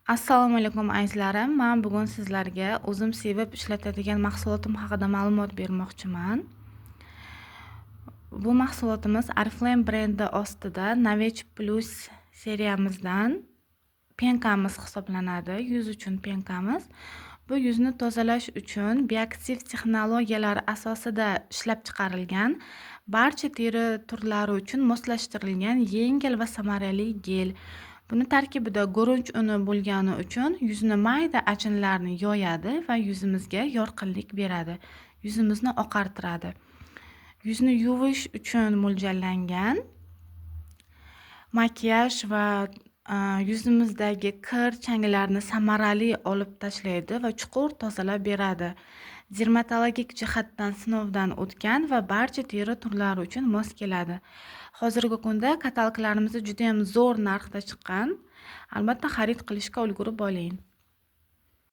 Assalomu alaykum, azizlarim. Man bugun sizlarga o'zim sevib ishlatadigan mahsulotim haqida ma'lumot bermoqchiman. Bu mahsulotimiz Oriflame brendi ostida Novage Plus seriyamizdan пенка miz hisoblanadi. Yuz uchun пенка miz. Bu yuzni tozalash uchun bioaktiv texnologiyalar asosida ishlab chiqarilgan, barcha teri turlari uchun moslashtirilgan yengil va samarali gel. Buni tarkibida guruch uni bo'lgani uchun yuzni mayda ajinlarni yoyadi va yuzimizga yorqinlik beradi. Yuzimizni oqartiradi. Yuzni yuvish uchun mo'ljallangan, makiyaj va yuzimizdagi kir changlarni samarali olib tashlaydi va chuqur tozalab beradi. Dermatologik jihatdan sinovdan o'tgan va barcha teri turlari uchun mos keladi. Hozirgi kunda kataloglarimizda juda ham zo'r narxda chiqqan. Albatta xarid qilishga ulgurib oling.